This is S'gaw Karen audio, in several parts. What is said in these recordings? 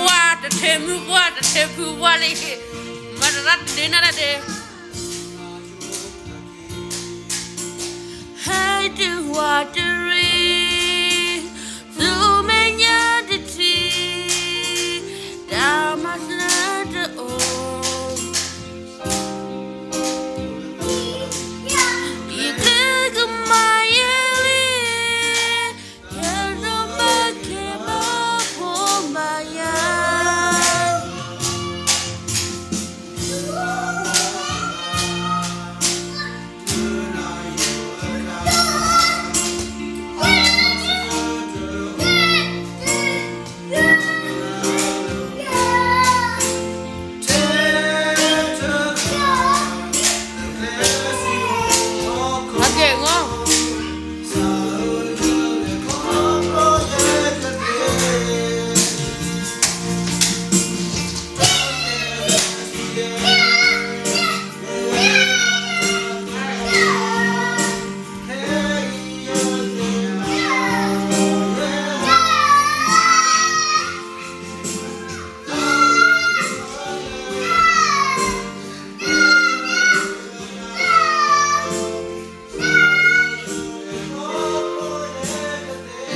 ဝါတထံမုၢ်ဝါတထံဖုဝါလံ, မၤတရၣ်တဒ့နၤတဒ့, ဟဲတုၤဝါတရံး, သူမဲာ်ညါတထံး, တၢ်မၤစၢၤတအိၣ်, ယကကမၤယဲလံ, ယကဘၣ်ကဲဘၣ်ဖိဘၣ်ယၤ.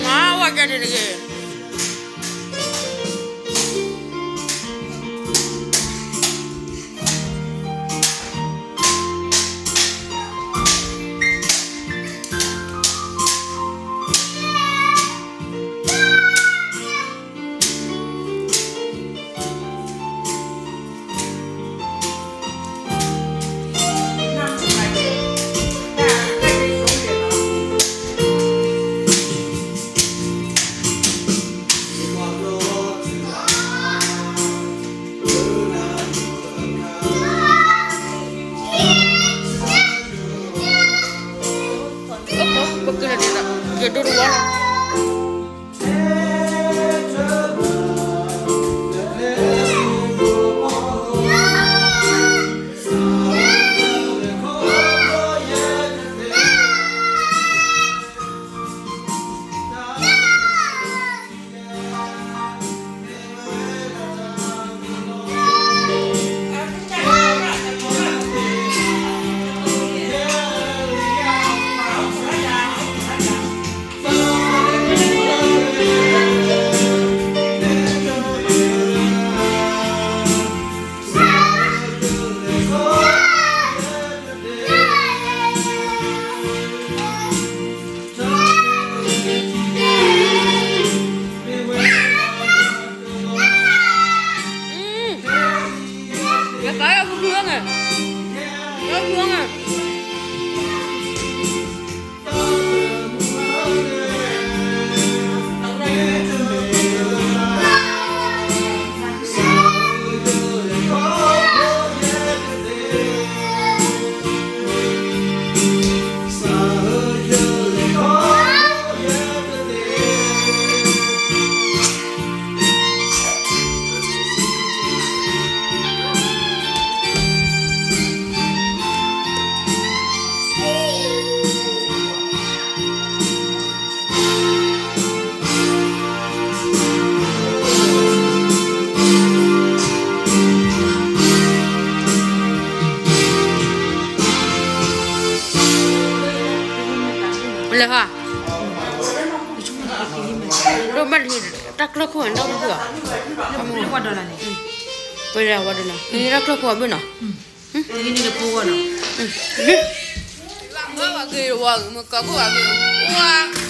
မၤဝဲကဲန့ၣ်တဂ့ၤ. ပကနၣ်ဒ်သိး ကဒိတဝီလီၤ. လဲၤဟါ, ဒိၣ်မးလံ, တၢ်ကျၢၢ်ခိၣ်ဝဲနီၣ်ဘုၣ်ဧါ, ဝဲဒၣ်ဝဲဒၣ်နီၤ, တၢ်ကျၢၢ်ခိၣ်ဝဲဘၣ်နီၤ, ဝဲဂ့ၤဝဲဂ့ၤဝဲ, မ့ၢ်ကီၢ်ခိၣ်ဝဲဂ့ၤဝဲ, ဝါ